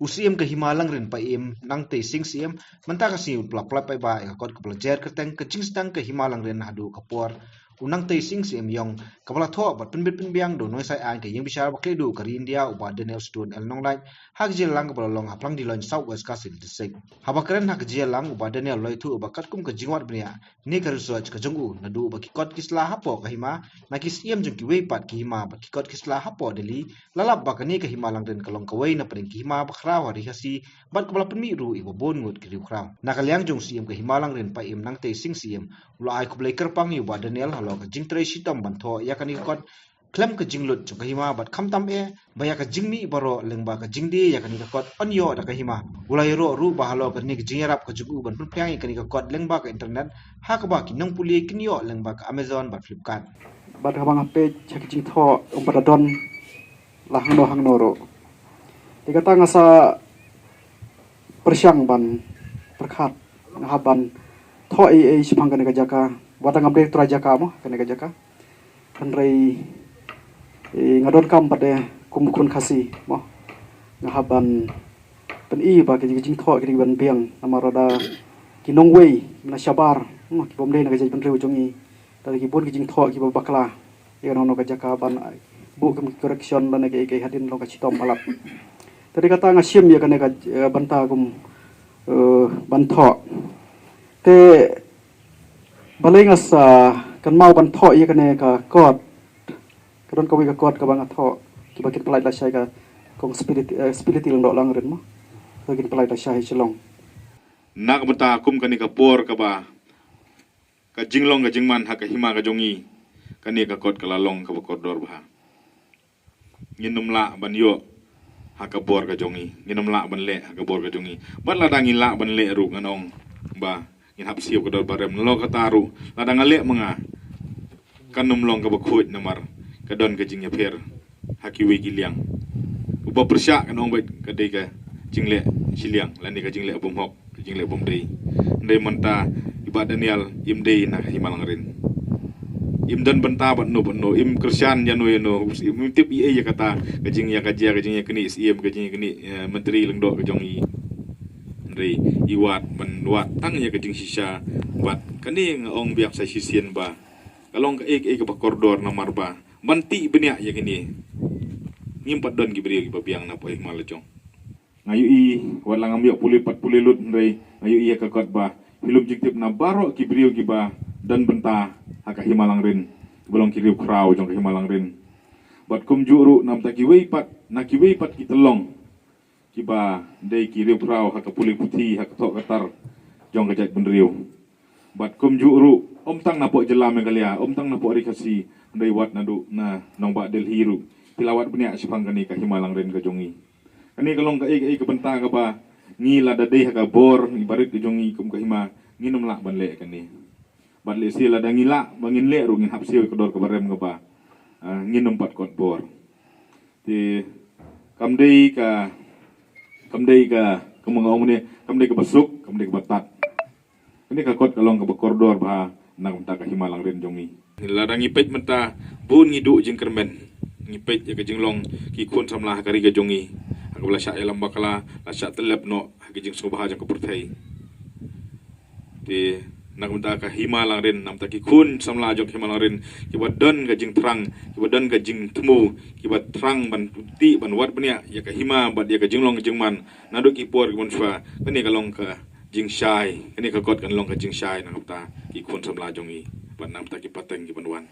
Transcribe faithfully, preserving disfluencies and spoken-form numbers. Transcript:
Siem ka Hima Langrin Paiem Nangtei Sing Siem mynta ka sngi u la pynlait paidbah ïa ka kot kaba la jer kyrteng ka jingsdang ka Hima Langrin haduh ka por u Nangtei Sing Siem Ïong, kaba la thoh bad pynbit pynbiang da u nongsaiñ aiñ ka ïingbishar ba khlieh duh ka ri India u Bah Daniel Stone L Nonglait ha ka jingïalang kaba la long ha Phlangdiloin, South West Khasi Hills District. Haba kren ha ka jingïalang u Bah Daniel u la ïathuh ba katkum ka jingwad bniah ne ka research ka jong u, naduh ba ki kot ki sla hapoh ka hima na ki siem jong kiwei pat ki hima bad ki kot ki sla hapoh Delhi, la lap ba kane ka Hima Langrin ka long kawei na pdeng ki hima ba khraw ha ri Khasi bad kaba la pynmih ruh ïa ba bun ngut ki riewkhraw. Na ka liang jong u Siem ka Hima Langrin Paiem Nangtei Sing Siem u la ai khublei kyrpang ïa u Bah Daniel halor ka jingtrei shitom ban thoh ïa kane ka kot khlem ka jinglut jong ka hima bad khamtam eh ba ïa ka jingmih baroh lyngba ka jingdie ïa kane ka kot yn ïoh da ka hima. U la ïaroh ruh ba halor kane ka jingïarap ka jong u ban pynphriang ïa kane ka kot lyngba ka internet ha kaba ki nongpule kin ïoh lyngba ka Amazon bad Flipkart. Bad haba nga peit ha ka jingthoh um pat da don la hangno hangno ruh. Te kata nga sa pyrshang ban pyrkhat, nga hap ban thoh ei ei shaphang kane ka jaka. Wat ngam dei trai jaka mo, kane ka jaka. Hynrei, eh, nga donkam pat de kum khun Khasi mo. Nga hap ban pyni ba ki jingthoh ki dei ban biang namar lada ki nongwei na shabar mo, ki bym dei na ka jaitbynriew jong ngi. Lada ki bun ki jingthoh kiba bakla ïa kano kano ka jaka ban buh kum ki correction lane kaei kaei hadien long ka shitom palat. Te dei kata nga shim ïa kane ka, eh, bynta kum, eh, ban thoh. Te balei nga sa kynmaw ban thoh ïa kane ka kot. Ka don kawei ka kot kaba nga thoh kiba kin pynlait lashai ka Kong Spility, eh, Spility Lyngdoh Langrin mo. Ka kin pynlait lashai Shillong. Na ka bynta kum kane ka por kaba ka jinglong ka jingman ha ka hima ka jong ngi, kane ka kot ka la long kaba kordor bha. Ngin ym lah ban ïoh ha ka bor ka jong ngi, ngin ym lah ban leh ha ka bor ka jong ngi. Bad lada ngi lah ban leh ruh ngan ong ba ngin hap siew ka dor barem. Nalor kata ruh lada nga leh ma nga, kan ym long kaba khuid namar ka don ka jingïapher ha kiwei ki liang. Uba pyrshah kan ong bad ka dei ka jingleh shiliang lane ka jingleh bymhok, ka jingleh bymdei. Hynrei mynta i Bah Daniel im dei na ka Hima Langrin. Im don bynta bad no bad no, im kyrshan ïa no ïa no, im tip ei ei ïa kata, ka jingïa ka jia, ka jingïa kane siem, ka jingïa kane, eh, myntri lyngdoh ka jong i. Hynrei i wad ban wad tang ïa ka jingshisha. Bad kane nga ong biang sa shisien ba ka long kaei kaei kaba kordor namar ba ban tih bniah ïa kine. Ngim pat don ki briew kiba biang na pdeng Hima la jong. Nga ïohi wat la ngam ïoh pule pat pule lut hynrei nga ïohi ïa ka kot ba phi lum jingtip na baroh ki briew kiba don bynta ha ka Hima Langrin, kiba long ki riewkhraw jong ka Hima Langrin. Bad kumjuh ruh na bynta kiwei pat, na kiwei pat ki tyllong kiba dei ki riewkhraw ha ka pule puthi, ha ka thoh ka tar jong ka jaitbynriew. Bad kumjuh ruh, ym tang na pdeng jylla Meghalaya, ym tang na pdeng ri Khasi, hynrei wat naduh na nongbah Delhi ruh phi la wad bniah shaphang kane ka Hima Langrin ka jong ngi. Kane ka long kaei kaei ka bynta kaba ngi lada dei ha ka bor ngi barit ka jong ngi kum ka hima, ngin ym lah ban leh kane. Bad lehse lada ngi lah ba ngin leh ruh ngin hap siew ka dor kaba rem kaba, ah, ngin ym pat kot bor. Te kam dei ka, kam dei ka, kum nga ong ne, kam dei kaba suk, kam dei kaba tad. Kane ka kot ka long kaba kordor bha na ka bynta ka Hima Langrin jong ngi. Lada ngi peit mynta bun ngi duh jingkyrmen. Ngi peit ïa ka jinglong ki khun samla ha ka ri ka jong ngi, ha kaba la shah ïalam bakla, la shah tyllep noh ha ka jingsngewbha jong ka pyrthei. Te na ka bynta ka Hima Langrin, na ka bynta ki khun samla jong ka Hima Langrin, kiba don ka jingthrang, kiba don ka jingthmu, kiba thrang ban tih ban wad bniah ïa ka hima bad ïa ka jinglong ka jingman naduh ki por ki bun shuwa. Kane ka long ka jingshai, kane ka kot kan long ka jingshai na ka bynta ki khun samla jong ngi bad na ka bynta ki pateng ki ban wan.